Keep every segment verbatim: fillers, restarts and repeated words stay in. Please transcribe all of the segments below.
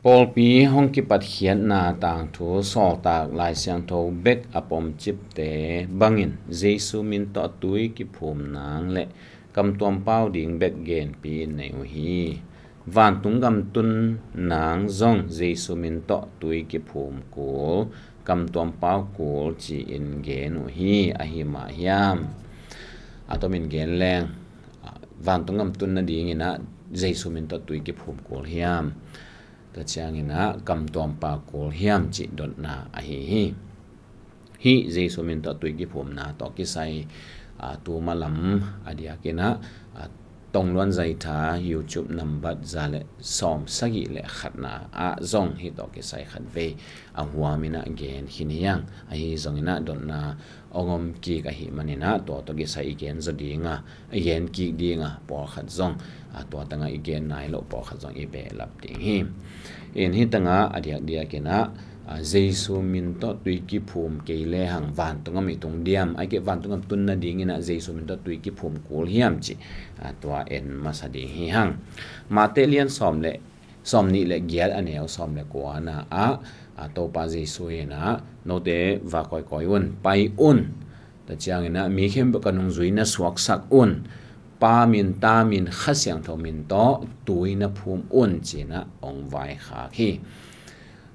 Pawlpi hong kipatkhiatna tangthu sawltak Lai Siangtho bek a pomcipte bangin Jesu min tawh tui kiphum nang le kamtuam pau ding bek genpi in nei uh hi. Vantung gam tun nang zong Jesu min tawh tui kiphum kul, kamtuam pau kul ci-in gen uh hi. Ahi mah hiam? A tomin gen leng, vantung gam tun nadingin ah Jesu min tawh tui kiphum kul hiam? Tua ciangin ah kamtuam pau kul hiam cih dotna ahi hi. Hih Jesu min tawh tui kiphumna tawh kisai, aa, tuma lam a diakin ah, aa, Tongluan Zaitha YouTube nambat za le sawm sagih le khatna ah zong hih tawh kisai khatvei a huamin ah gen khin hi hang. Ahi zongin ah dotna hong om kik ahih manin ah tua tawh kisai i gen zaw ding a, i gen kik ding a, pawlkhat zong, aa, tua tangah i gen nai loh pawlkhat zong i behlap ding hi. In hih tangah a diakdiakin ah, aa, Jesu min tawh tui kiphum kei lehang vantung gam i tung diam, ahih kei leh vantung gam tun nadingin ah Jesu min tawh tui kiphum kul hiam cih, aa, tua en masa ding hi hang. Matthai lian sawm le, sawm nih le giat a neu sawm le kuana ah, aa, Topa Jesu in ah, note va kawikawi un, pai un. Tua ciangin ah mi khempeuh ka nungzui na suaksak un. Pa min, Ta min, Kha Siangtho min tawh tui na phum un ci-in ah hong vaikhak hi.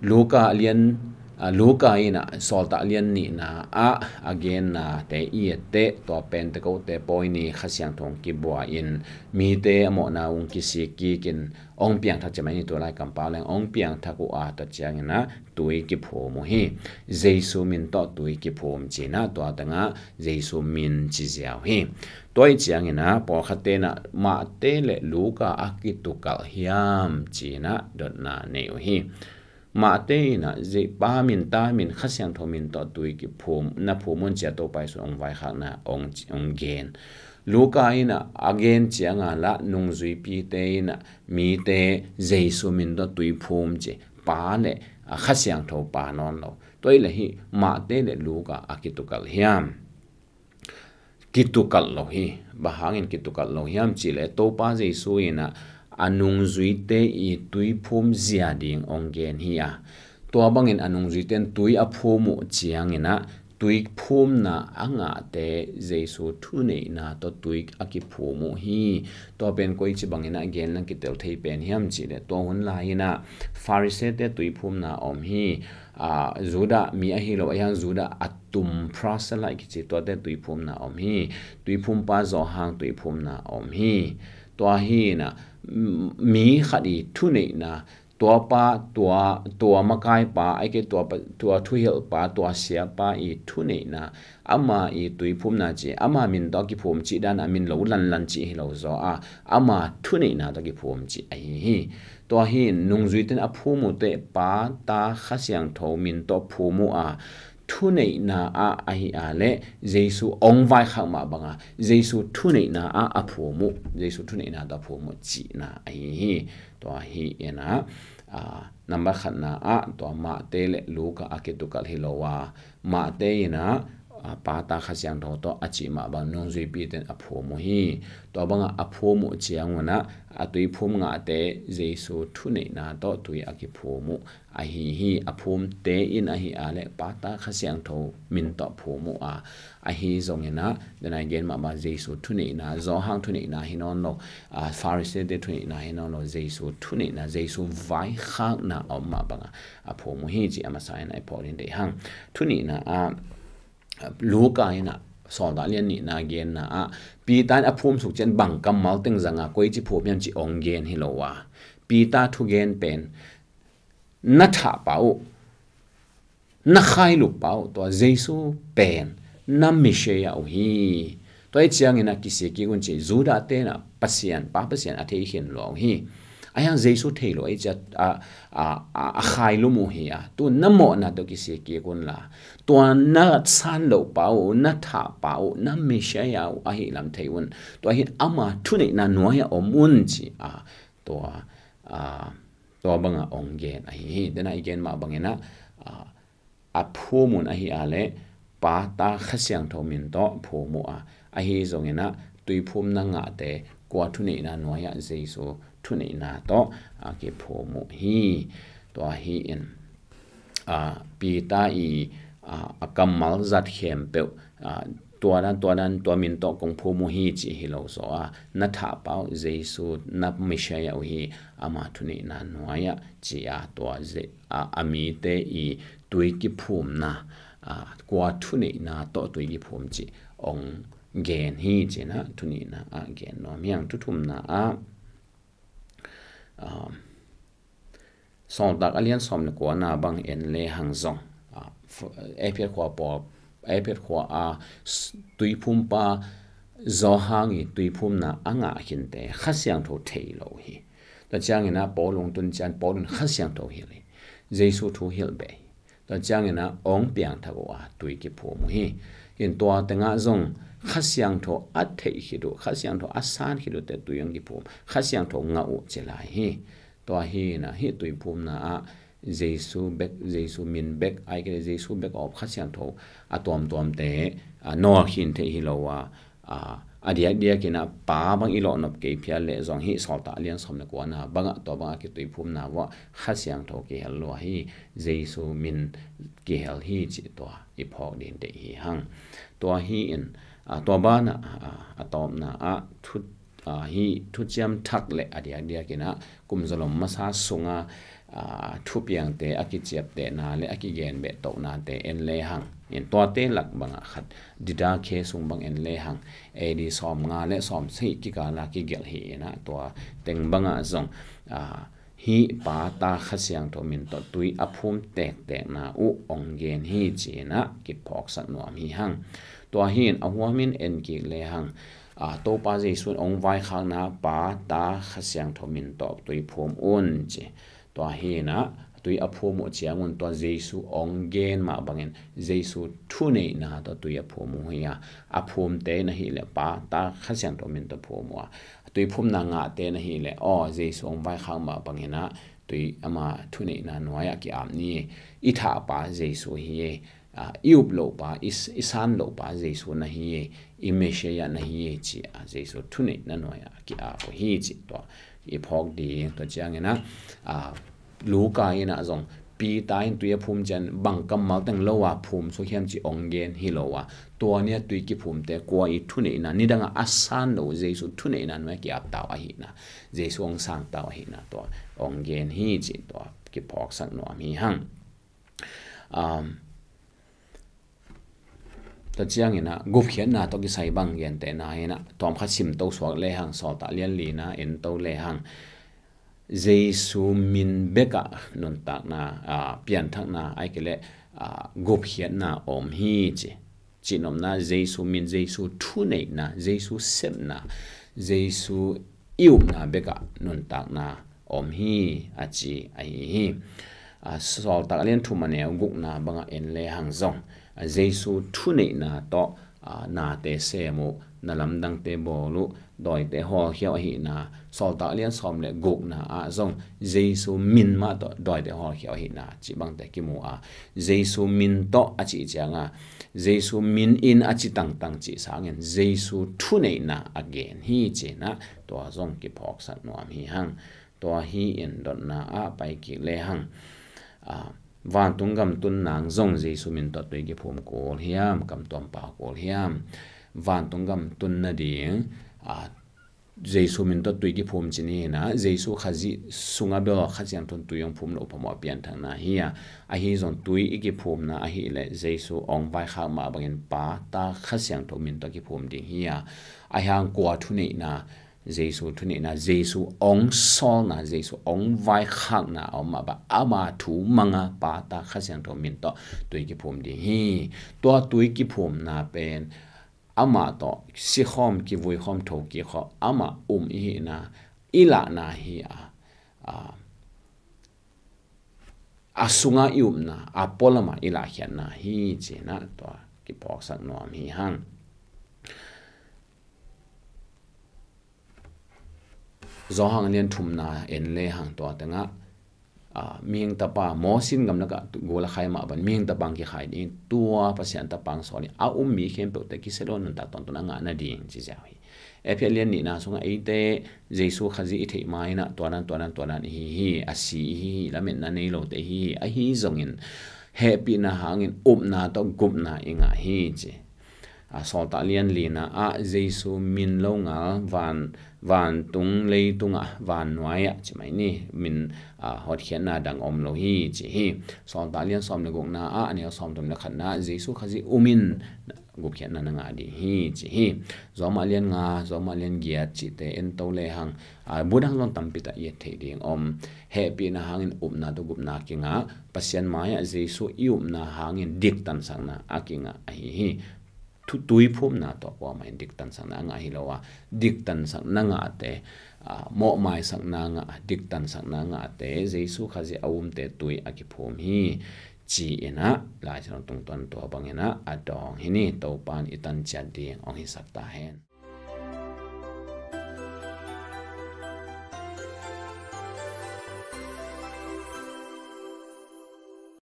Luka lian, aa, Luka in ah sawltak lian nihna ah a gennate i etteh, tua Pentekoste pawi ni Kha Siangtho hong kibua in mite a mawhna hong kisik kikin hong piangthak ci mai ni, tua lai kampau leng hong piangthak uh a, tua ciangin ah tui kiphum uh hi. Jesu min tawh tui kiphum ci-in ah tua tangah Jesu min ci ziau hi. Tua ahih ciangin ah pawlkhatte in ah Matthai le Luka a kitukalh hiam ci-in ah dotna nei uh hi. Matthai in ah Je-, Pa min, Ta min, Kha Siangtho min tawh tui kiphum, na phum un ci-a Topa Jesu hong vaikhakna hong ci-, hong gen. Luka in ah a gen ciangah lah nungzuipite in ah mite Jesu min tawh tui phum ci, Pa le, aa, Kha Siangtho Pa nawn lo. Tua ahih leh hih Matthai le Luka a kitukalh hiam? Kitukalh lo hi. Bang hangin kitukalh lo hiam cih leh Topa Jesu in ah a nungzuite i tui phum zia ding hong gen hi a, tua bangin a nungzuite in tui a phum uh ciangin ah tui phumna a ngahte Jesu thuneihna tawh tui a kiphum uh hi. Tua pen koici bangin ah gen leng kitel thei pen hiam cih leh tua hun lai-in ah Farisee-te tui phumna a om hi. Aa, Judah mi ahi lo, ahi hang Judah a tum, proselyte kici, tuate tui phumna a om hi. Tuiphumpa Johan tui phumna a om hi. Tua hi-in ah, m-, mi khat i thuneihna, tua pa, tua, tua makaipa, ahih kei leh tua pa, tua thuhilhpa, tua siapa i thuneihna, ama i tui phumna ci, ama min tawh a kiphum cih dan a min lo lanlan cih hi lo zaw a, ama thuneihna tawh a kiphum cih ahi hi. Tua hi-in nungzuite in a phum uh teh Pa, Ta, Kha Siangtho min tawh phum uh a, thuneihna ah ahi a leh Jesu hong vaikhak mah bangah Jesu thuneihna ah a phum uh, Jesu thuneihna tawh a phum uh cihna ahi hi. Tua hi-in ah, aa, nambat khatna ah tua Matthai le Luka a kitukalh hi lo a, Matthai in ah, aa, Pa, Ta, Kha Siangtho tawh a cih mah bang nungzuipite in a phum uh hi. Tua bangah a phum uh ciangun ah a tui phum ngahte Jesu thuneihna tawh tui a kiphum uh ahi hi. A phumte in ahi a leh Pa, Ta, Kha Siangtho min tawh phum uh a, ahi zongin ah, den a i gen mah bang Jesu thuneihna, Johan thuneihna hi nawn lo, aa, Farisee-te thuneihna hi nawn lo, Jesu thuneihna, Jesu vaikhakna a om mah bangah a phum uh hi cih a masa in ah i phawk ding deih hang. Thuneihna ah, Luka in ah sawltak lian nihna genna ah Peter in a phum suk ciang bang kammal teng zanga koici phum hiam cih hong gen hi lo a, Peter thugen pen na thahpa uh, na khailup pa uh, tua Jesu pen na Messiah uh hi. Tua ahih ciangin ah kisik kik un ci, Judah-te in ah Pasian, Pa Pasian a thei khin lua uh hi. Ahi hang Jesu thei lo ahih ciang a, a, a, a khailum uh hi a, tu na mawhna tawh kisik kik un la, tua na san loh pa uh, na thahpa uh, na Messiah uh ahih lam thei un. Tua hi-in ama thuneihna nuai-ah om un ci a, tua, aa, tua bangah hong gen ahi hi. Den a i gen mah bangin ah, aa, a phum un ahi a leh Pa, Ta, Kha Siangtho min tawh phum uh a, ahi zongin ah tuiphumna ngahte kua thuneihna nuai-ah? Jesu thuneihna tawh a kiphum uh hi. Tua hi in, a, Peter i, a, a kammal zat khempeuh, a, tua dan, tua dan, tua min tawh kong phum uh hi cih hi lo zaw a, na thahpa uh Jesu na Messiah uh hi, ama thuneihna nuai-ah ci a, tua ze-, a, a mite i tui kiphumna, a, kua thuneihna tawh tui kiphum cih ong gen hi ci-in ah, thuneihna ah gen nuam hi hang. Thuthumna ah, a, Sawltak a lian sawm le kuana bang en le hang zong, a, f-, Efesa khua pawl, Efesa khua a s-, tuiphumpa Johan i tuiphumna a ngah khinte Kha Siangtho thei lo hi. Tua ciangin ah Paul hong tun ciang Paul in Kha Siangtho hilh hi. Jesu thu hilh beh hi. Tua ciangin ah ong piangthak uh a tui kiphum uh hi. In tua tengah zong Kha Siangtho a theih khit uh, Kha Siangtho a san khit uh teh tui ong kiphum, Kha Siangtho ngah uh ci lai hi. Tua hi in ah hih tuiphumna ah Jesu bek, Jesu min bek, ahih kei leh Jesu bek a om Kha Siangtho a tuamtuamte, a, nawl khin theih hi lo a, a, a diakdiak in ah Pa bang i lawhnop kei phial leh zong hih Sawltak a lian sawm le kuana bangah, tua bangah kituiphumna vuah Kha Siangtho kihel lua hi, Jesu min kihel hi cih tua i phawk ding deih hi hang. Tua hi in, a, tua banah, a, a tawpna ah thu, a, hih thuciam thak le a diakdiak in ah kum zalom masa sunga, a, thupiangte a kiciaptehna le a kigen beh tohnate en le hang. In tuate lak bangah khat Didache sung bang en le hang. A D sawmnga le sawmsagih kikala kigelh hi in ah tua teng bangah zong, a, hih Pa, Ta, Kha Siangtho min tawh tui a phum tektekna uh ong gen hi ci-in ah kiphawksak nuam hi hang. Tua hi in a huamin en kik le hang, a, Topa Jesu in ong vaikhakna Pa, Ta, Kha Siangtho min tawh tui phum un ci. Tua hi in ah tui a phum uh ciangun tua Jesu ong gen mah bangin Jesu thuneihna tawh tui a phum uh hi a, a phumte in ahih leh Pa, Ta, Kha Siangtho min tawh phum uh a, tuiphumna ngahte in ahih leh, aw, Jesu ong vaikhak mah bangin ah tui ama thuneihna nuai-ah ki-ap ni. I thahpa Jesu hi, a, i up lohpa, i, i san lohpa Jesu na hi, i Messiah na hi ci a, Jesu thuneihna nuai-ah ki-ap uh hi cih tua i phawk ding. Tua ciangin ah, a, Luka in ah zong Peter in tui a phum ciang bang kammal teng lo a phum suk hiam cih ong gen hi lo a, tua ni a tui kiphumte kua i thuneihna, nidangah a san lo Jesu thuneihna nuai-ah ki-ap ta uh ahihna, Jesu ong sang ta uh ahihna tua ong gen hi cih tua kiphawksak nuam hi hang. Um, tua ciangin ah gupkhiatna tawh kisai bang gentehna in ah tawmkhat simto suak le hang, Sawltak lian lina ento le hang. Jesu min bekah nuntakna, a, pianthakna, ahih kei leh, a, gupkhiatna om hi ci. Cihnopna, Jesu min, Jesu thuneihna, Jesu sepna, Jesu i upna bekah nuntakna om hi a ci ahi hi. A, Sawltak a lian thum a neu gukna bangah en le hang zong, a, Jesu thuneihna tawh, a, nate sem uh, na lamdangte bawl uh, dawite hawlkhia uh ahihna, Sawltak a lian sawm le gukna ah zong Jesu min mah tawh dawite hawlkhia uh ahihna cih bangte kimu a, Jesu min tawh a cih cianga, Jesu min in a ci tangtang cih sangin Jesu thuneihna a gen hi ci-in ah tua zong kiphawksak nuam hi hang. Tua hi in dotna ah pai kik le hang. A, vantung gam tun nang zong Jesu min tawh tui kiphum kul hiam, kam tuam pau kul hiam? Vantung gam tun nading, a, Jesu min tawh tui kiphum ci ni in ah, Jesu Khazih sungah bel Kha Siangtho in tui hong phum loh phamawh pianthakna hi a, ahi zong tui i kiphumna ahih leh Jesu ong vaikhak mah bangin Pa, Ta, Kha Siangtho min tawh kiphum ding hi a, ahi hang kua thuneihna, Jesu thuneihna, Jesu ong sawlna, Jesu ong vaikhakna a om mah bang ama thu manga Pa, Ta, Kha Siangtho min tawh tui kiphum ding hi. Tua tui kiphumna pen amah tawh sikhawm, kivuikhawm, thokik khawm, amah um i hihna i lahna hi a, a, a sunga i upna a pualamah i lahkhiatna hi ci-in ah tua kiphawksak nuam hi hang. Johan a lian thumna en le hang, tua tengah, a, mihing tapa, Moses in gamlak ah gul a khai mah bang, mihing tapa hong kikhai ding, tua Pasian tapa hong sawl in, a um mi khempeuhte kisia lo nuntak tawntung a ngah nading ci ziau hi. Efesa lian nihna sungah eite Jesu Khazih i theih ma-in ah, tua dan, tua dan, tua dan i hi hi, a si i hi hi, lametna nei lote i hi hi, ahi zongin hehpihna hangin upna tawh gupna i ngah hi ci. A, Sawltak lian lina ah Jesu min longal van, vantung leitungah vannuai ah ci mai ni, min, a, hotkhiatna dang om lo hi ci hi. Sawltak lian sawm le gukna ah, a neu sawmthum le khatna ah Jesu Khazih um in gupkhiatna na ngah ding hi ci hi. Roma lian nga, Roma lian giat cihte en to lehang, a, bu dang zong tampi tak i et theih ding om. Hehpihna hangin upna tawh gupna kingah, Pasian mai-ah Jesu i upna hangin diktansakna a kingah ahi hi. Thu, tuiphumna tawh kuamah in diktansakna a ngah hi lo a, diktansakna ngahte, a, mawhmaisakna ngah, diktansakna ngahte Jesu Khazih a umte tui a kiphum hi ci-in ah, Lai Siangtho tungtawn tua bangin ah a dawng hi ni. Topa in i tan ciat ding hong hisak ta hen.